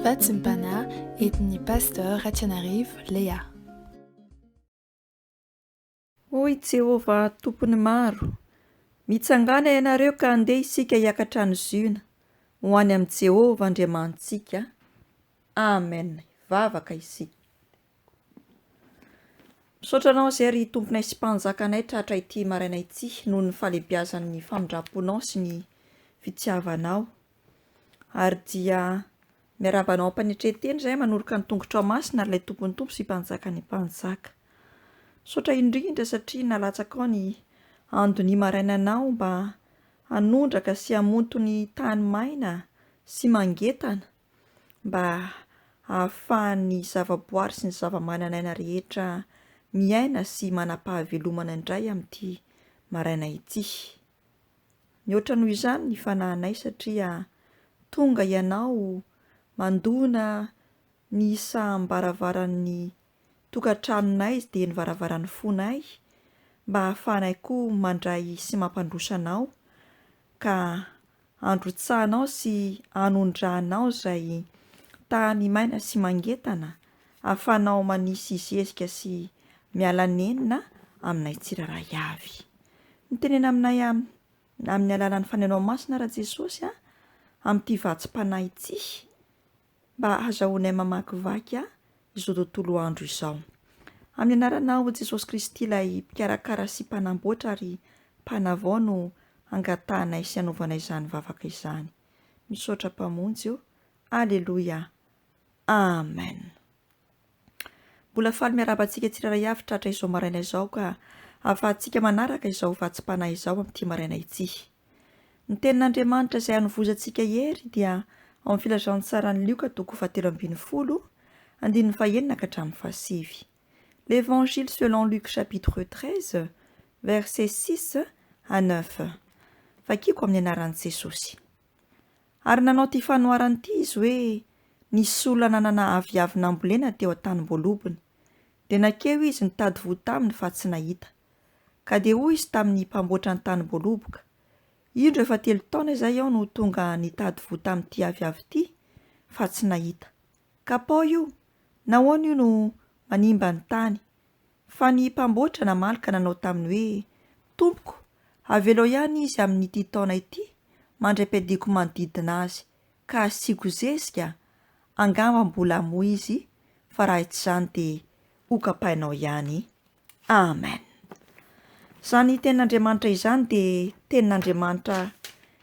Vatsim-panahy entin'ny Pasteur Ratianarivo Léa. Hoy Jehovah Tompon'ny maro, Mitsangàna ianareo ka andeha isika hiakatra any Ziona, ho any amin'i Jehovah Andriamanitsika. Amen. Hivavaka isika. Misaotra Anao izay ry Tomponay sy Mpanjakanay tratra ity maraina ity noho ny fahalebiazan'ny famindram-ponao sy ny fitiavanao. Ary dia miarahaba Anao am-panetren-tena izahay manoroka ny tongotrao masina ry ilay Tompon'ny Tompo sy Mpanjakan'ny Mpanjaka. Misaotra indrindra satria nalatsakao ny andonia marainanao mba hanondraka sy hamonto ny tany maina sy mangetana mba hahafahan'ny zavaboary sy ny zavamananaina rehetra miaina sy manam-pahavelomana indray amin'ity maraina ity. Mihoatra noho izany ny fanahinay satria tonga Ianao mandona ny isam-baravaran'ny tokantranonay dia ny varavaran'ny fonay mba hahafahanay koa mandray sy mampandroso Anao ka handrotsahanao sy hanondrahanao izay tany maina sy mangetana ahafahanao manisy zezika sy miala nenina aminay tsirairay avy. Mitenena aminay amin'ny alalan'ny Fanahinao Masina Rajesosy a, amin'ity vatsim-panahy ity. Mba hahazahoanay mamakivaky izao tontolo andro izao. Amin'ny anaranao Jesosy Kristy ilay mpikarakara sy mpanamboatra ary mpanavao no angatahanay sy anaovanay izany vavaka izany. Misaotra Mpamonjy o. Aleloia. Amen. Mbola faly miarahaba antsika tsirairay avy tratra izao maraina izao ka ahafahantsika manaraka izao vatsim-panahy izao amin'ity maraina ity. Ny Tenin'Andriamanitra izay hanovozantsika hery dia ao amin'ny Filazantsaran'i Lioka toko fahatelo ambin'ny folo, andininy fahenina ka hatramin'ny fahasivy. L'Évangile selon Luc chapitre 13, versets 6 à 9. Vakiko amin'ny anaran'i Jesosy. Ary nanao ity fanoharana ity izy hoe, Nisy olona nanana aviavy nambolena teo an-tanim-boalobony. Dia nankeo izy nitady voa taminy fa tsy nahita. Ka dia hoy izy tamin'ny mpamboatra ny tanim-boaloboka, Indro efa telo taona izay aho no tonga nitady voa tamin'ity aviavy ity, fa tsy nahita. Kapao io! Nahoana io no manimba ny tany? Fa ny mpamboatra namaly ka nanao taminy hoe, Tompoko, avelao ihany izy amin'ity taona ity, mandra-piadiako manodidina azy, ka asiako zezika, angamba mbola hamoa izy, fa raha tsy izany dia hokapainao ihany. Amen. Izany tenin'Andriamanitra izany dia tenin'Andriamanitra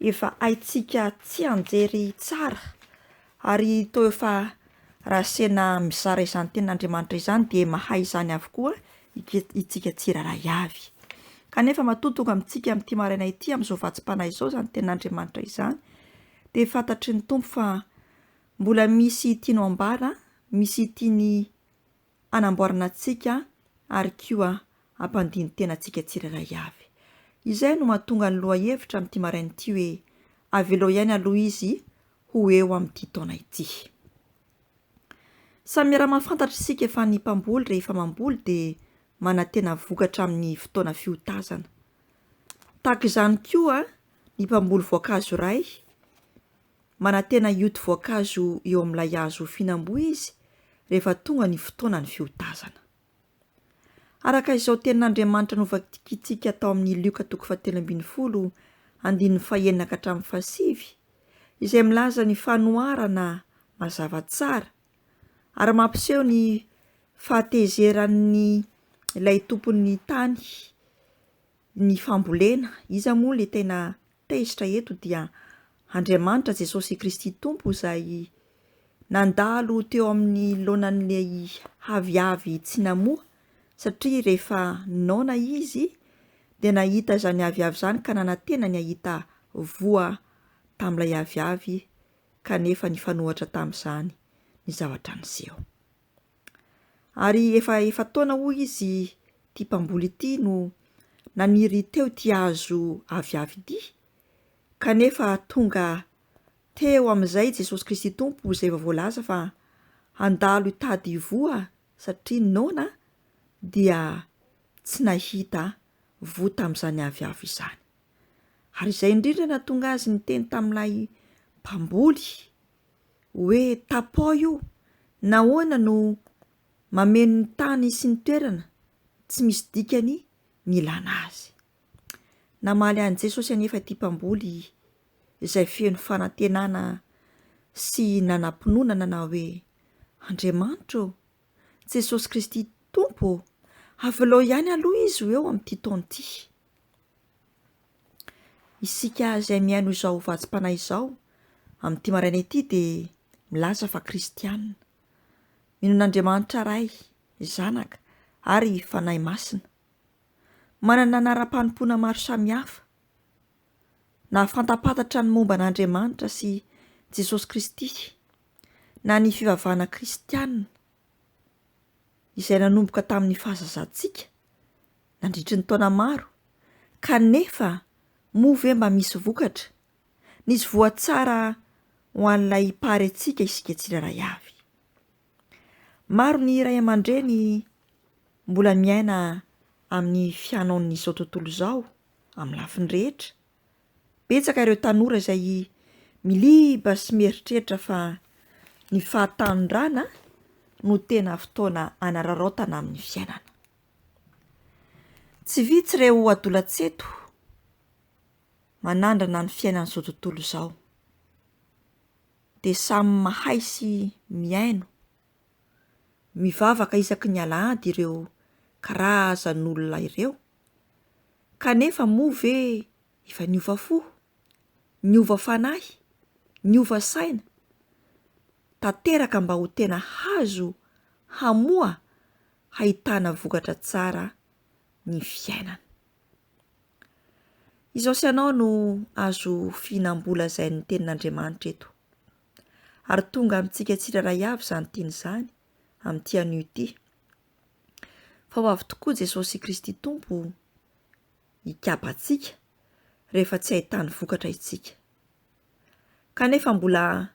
efa haintsika tsianjery tsara ary toa efa raha sena mizara izany tenin'Andriamanitra izany dia mahay izany avokoa itsika tsirairay avy. Kanefa matoa tonga amintsika amin'ity maraina ity amin'izao vatsim-panahy izao izany tenin'Andriamanitra izany dia fantatry ny Tompo fa mbola misy tiany ambara, misy tiany hanamboarana antsika ary koa hampandini-tena antsika tsirairay avy. Izay no mahatonga ny lohahevitra amin'ity maraina ity hoe avelao ihany aloha izy ho eo amin'ity taona ity. Samy miara-mahafantatra isika fa ny mpamboly rehefa mamboly dia manantena vokatra amin'ny fotoana fiotazana. Tahaka izany koa ny mpamboly voankazo iray Manantena hioty voankazo eo amin'ilay hazo fihinam-boa izy rehefa tonga ny fotoanan'ny fiotazana. Araka izao tenin'Andriamanitra novakintsika tao amin'ny Lioka toko fahatelo ambin'ny folo andininy fahenina ka hatramin'ny fahasivy, izay milaza ny fanoharana mazava tsara ary mampiseho ny fahatezeran'ny ilay tompon'ny tany ny fambolena, iza moa ilay tena tezitra eto dia Andriamanitra Jesosy Kristy Tompo izay nandalo teo amin'ny laonan'ilay aviavy tsy namoa satria rehefa noana izy dia nahita izany aviavy izany ka nanantena ny hahita voa tamin'ilay aviavy kanefa nifanohatra tamin'izany ny zavatra niseho. Ary efa efa-taona hoy izy ity mpamboly ity no naniry teo ity hazo aviavy ity, kanefa tonga teo amin'izay Jesosy Kristy Tompo izay efa voalaza fa handalo hitady voa satria noana dia tsy nahita voa tamin'izany aviavy izany. Ary izay indrindra nahatonga azy niteny tamin'ilay mpamboly. Hoe tapao io, nahoana no mameno ny tany sy ny toerana tsy misy dikany ny ilana azy? Namaly an'i Jesosy anefa ity mpamboly izay feno fanantenana sy nanam-pinoana nanao hoe, Andriamanitra ô, Jesosy Kristy Tompo ô, avelao ihany aloha izy ho eo amin'ity taona ity. Isika izay mihaino izao vatsim-panahy izao amin'ity maraina ity dia milaza fa kristiana. Mino an'Andriamanitra Ray, Zanaka ary Fanahy Masina. Manana anaram-panompoana maro samihafa. Nahafantapantatra ny momba an'Andriamanitra sy Jesosy Kristy na ny fivavahana kristiana izay nanomboka tamin'ny fahazazantsika nandritry ny taona maro, kanefa moa ve mba misy vokatra? Nisy voa tsara ho an'ilay mpahary antsika isika tsirairay avy. Maro ny ray aman-dreny mbola miaina amin'ny fianaon'izao tontolo izao amin'ny lafiny rehetra. Betsaka ireo tanora izay miliba sy mieritreritra fa ny fahatanorana no tena fotoana hanararaotana amin'ny fiainana. Tsy vitsy ireo adolantsento manandrana ny fiainan'izao tontolo izao. Dia samy mahay sy mihaino, mivavaka isaky ny alahady ireo karazan'olona ireo. Kanefa moa ve efa niova fo, niova fanahy, niova saina tanteraka mba ho tena hazo hamoa hahitana vokatra tsara ny fiainana? Izao sy ianao no azo fihinam-bola lazain'ny tenin'Andriamanitra eto. Ary tonga amintsika tsirairay avy izany teny izany amin'ity anio ity. Fa ho avy tokoa Jesosy Kristy Tompo hikapa antsika rehefa tsy ahitany vokatra isika. Kanefa mbola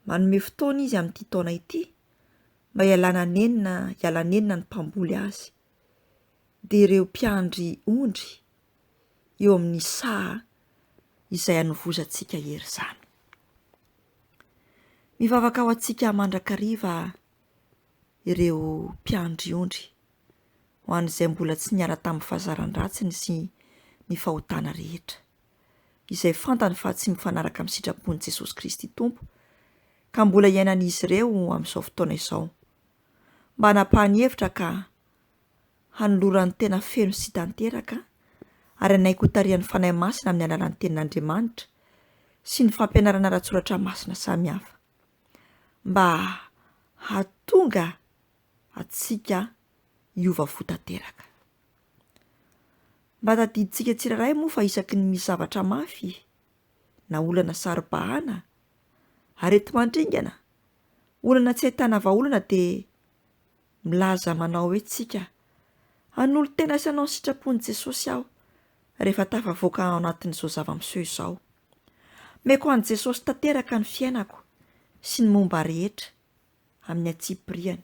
manome fotoana Izy amin'ity taona ity mba hialana nenina, hiala nenina ny mpamboly azy, dia ireo mpiandry ondry eo amin'ny saha izay hanovozantsika hery izany. Mivavaka ho antsika mandrakariva ireo mpiandry ondry, ho an'izay mbola tsy niala tamin'ny fahazaran-dratsiny sy ny fahotana rehetra, izay fantany fa tsy mifanaraka amin'ny sitrapon'i Jesosy Kristy Tompo, ka mbola iainan'izy ireo amin'izao fotoana izao. Mba hanapahany hevitra ka hanolorany tena feno sy tanteraka ary hanaiky hotarihan'ny Fanahy Masina amin'ny alalan'ny Tenin'Andriamanitra sy ny fampianarana ara-tsoratra masina samihafa. mba hahatonga antsika hiova fo tanteraka. Mba tadidintsika tsirairay moa fa isaky ny misy zavatra mafy na olana saro-bahana, areti-mandringana, olana tsy ahitana vahaolana dia milaza manao hoe tsika, hanolo-tena sy hanao ny sitrapon'i Jesosy aho rehefa tafavoaka ao anatin'izao zava-miseho izao. Omeko an'i Jesosy tanteraka ny fiainako sy ny momba rehetra amin'ny antsipiriany.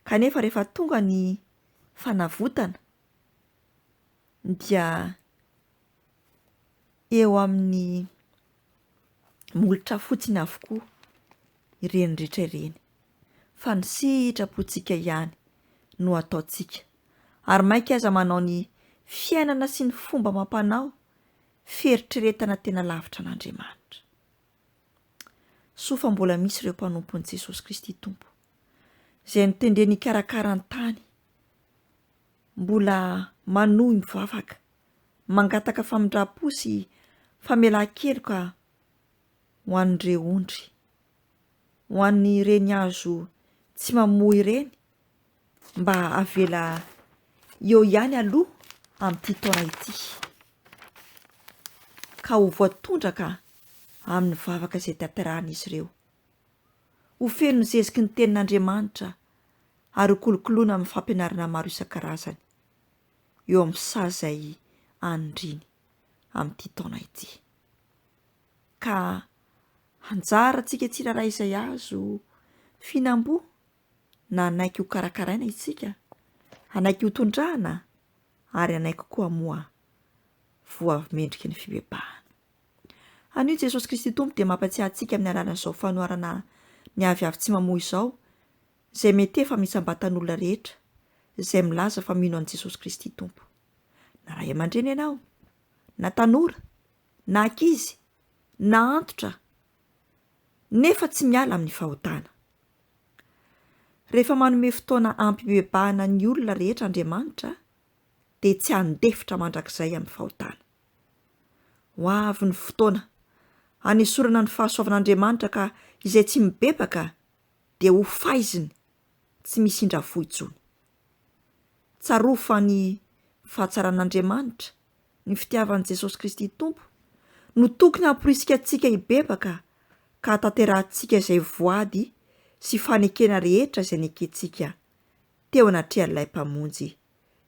Kanefa rehefa tonga ny fanavotana dia eo amin'ny molotra fotsiny avokoa ireny rehetra ireny fa ny sitrapontsika ihany no ataontsika ary mainka aza manao ny fiainana sy ny fomba amam-panao fieritreretana tena lavitra an'Andriamanitra. Soa fa mbola misy ireo mpanompon'i Jesosy Kristy Tompo, izay notendreny hikarakara ny tany, mbola manohy mivavaka, mangataka famindram-po sy famelan-keloka ho an'ireo ondry, ho an'ireny hazo tsy mamoa ireny, mba avela eo ihany aloha amin'ity taona ity, ka ho voatondraka amin'ny vavaka izay tanterahan'izy ireo. Ho feno ny zeziky ny tenin'Andriamanitra ary ho kolokoloina amin'ny fampianarana maro isan-karazany eo amin'ny saha izay anindriany amin'ity taona ity. Ka anjarantsika tsirairay izay azo fihinam-boa na hanaiky ho karakaraina isika, hanaiky ho tondrahana ary hanaiky koa hamoa voa mendriky ny fibebahana. Anio Jesosy Kristy Tompo dia mampatsiahy antsika amin'ny alalan'izao fanoharana ny aviavy tsy mamoa izao, izay mety efa misam-batan'olona rehetra izay milaza fa mino an'i Jesosy Kristy Tompo. Na ray aman-dreny ianao, na tanora, na ankizy, na antitra, nefa tsy miala amin'ny fahotana. Rehefa manome fotoana ampibebahana ny olona rehetra Andriamanitra, dia tsy handefitra mandrakizay amin'ny fahotana. Ho avy ny fotoana hanesorana ny fahasoavan'Andriamanitra ka izay tsy mibebaka dia ho faiziny tsy misy indrafo intsony. Tsarovy fa ny fahatsaran'Andriamanitra, ny fitiavan'i Jesosy Kristy Tompo, no tokony hamporisika antsika hibebaka ka hahatanterahantsika izay voady sy fanekena rehetra izay nekentsika teo anatrehan'ilay Mpamonjy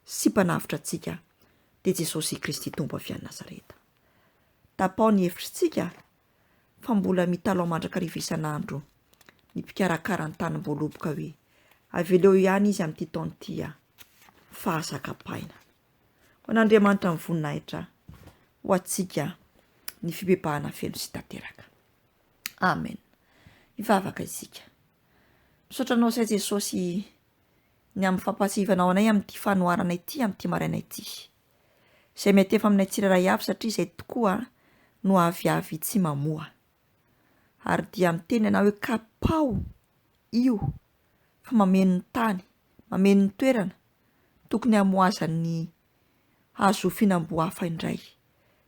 sy Mpanavotra antsika, dia Jesosy Kristy Tompo avy any Nazareta. Tapaho ny hevitritsika fa mbola mitalao mandrakariva isan'andro ny mpikarakara ny tanim-boaloboka hoe aveleo ihany izy amin'ity taona ity a, fa aza kapaina. Ho an'Andriamanitra ny voninahitra, ho antsika ny fibebahana feno sy tanteraka. Amen. Hivavaka isika. Misaotra anao izay Jesosy ny amin'ny fampahatsiahivanao anay amin'ity fanoharana ity amin'ity maraina ity. Izay miantefa aminay tsirairay avy satria izay tokoa no aviavy tsy mamoa. Ary dia miteny ianao hoe kapao io fa mameno ny tany, mameno ny toerana, tokony hamoazan'ny hazo fihinam-boa hafa indray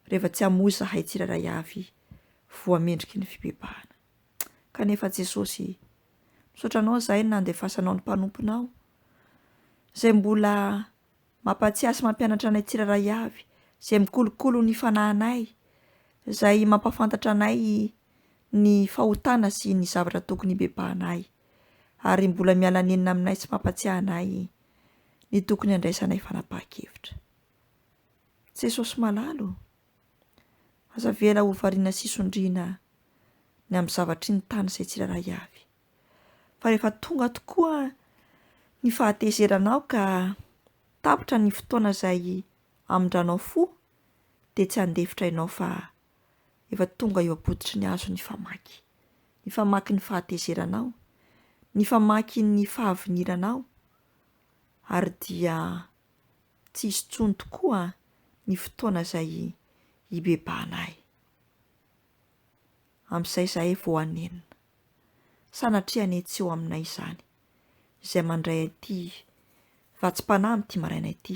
rehefa tsy hamoa izahay tsirairay avy voa mendriky ny fibebahana. Kanefa Jesosy, misaotra Anao izahay nandefasanao ny mpanomponao, izay mbola mampahatsiahy sy mampianatra anay tsirairay avy, izay mikolokolo ny fanahinay, izay mampahafantatra anay ny fahotana sy ny zavatra tokony hibebahanay, ary mbola miala nenina aminay sy mampahatsiahy anay ny tokony handraisanay fanapahan-kevitra. Jesosy malala ô, aza avela ho variana sy sondriana ny amin'ny zavatry ny tany izay tsirairay avy. Fa rehefa tonga tokoa ny fahatezeranao ka tapitra ny fotoana izay hamindranao fo dia tsy handefitra ianao fa efa tonga eo am-pototry ny hazo ny famaky. Ny famaky ny fahatezeranao, ny famaky ny fahaviniranao ary dia tsy hisy intsony tokoa ny fotoana izay hibebahanay. Amin'izay izahay vao hanenina. Sanatria anie tsy eo aminay izany, izay mandray ity vatsim-panahy amin'ity maraina ity,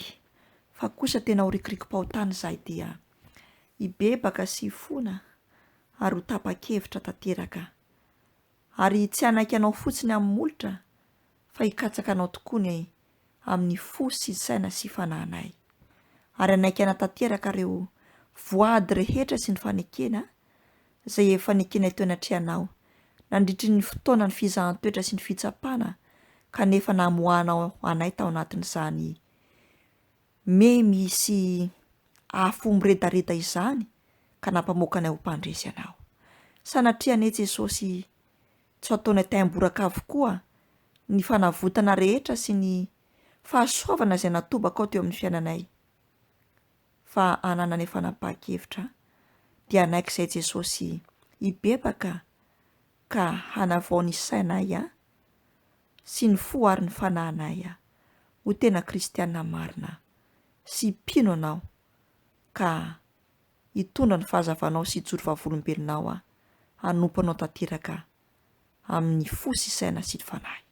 fa kosa tena ho rikoriko-pahotana izahay dia hibebaka sy hifona ary ho tapa-kevitra tanteraka ary tsy hanaiky anao fotsiny amin'ny molotra fa hikatsaka anao tokoa ny amin'ny fo sy saina sy fanahinay ary hanaiky hanatanteraka ireo voady rehetra sy ny fanekena izay efa nekenay teo anatrehanao nandritry ny fotoanan'ny fizahan-toetra sy ny fitsapana kanefa namoahanao anay tao anatin'izany memy sy afo miredareda izany ka nampamoaka anay ho mpandresy anao. Sanatria anie Jesosy tsy ho ataonay taimboraka avokoa ny fanavotana rehetra sy ny fahasoavana izay natobakao teo amin'ny fiainanay fa anananay fanapahan-kevitra dia hanaiky izay Jesosy hibebaka ka hanavao ny sainay sy ny fo ary ny fanahinay ho tena kristiana marina sy mpino Anao ka hitondra ny fahazavanao sy hijoro vavolombelonao aho hanompo Anao tanteraka amin'ny fo sy saina sy fanahy.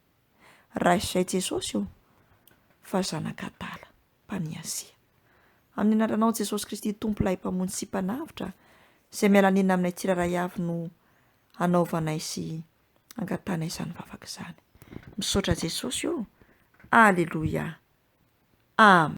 Raiso izay Jesosy ô fa zanak'adala. Mpaniasia. Amin'ny anaranao Jesosy Kristy Tompo ilay Mpamonjy sy Mpanavotra izay miala nenina aminay tsirairay avy no anaovanay sy angatahanay izany vavaka izany. Misaotra Jesosy ô! Aleloia! Amen.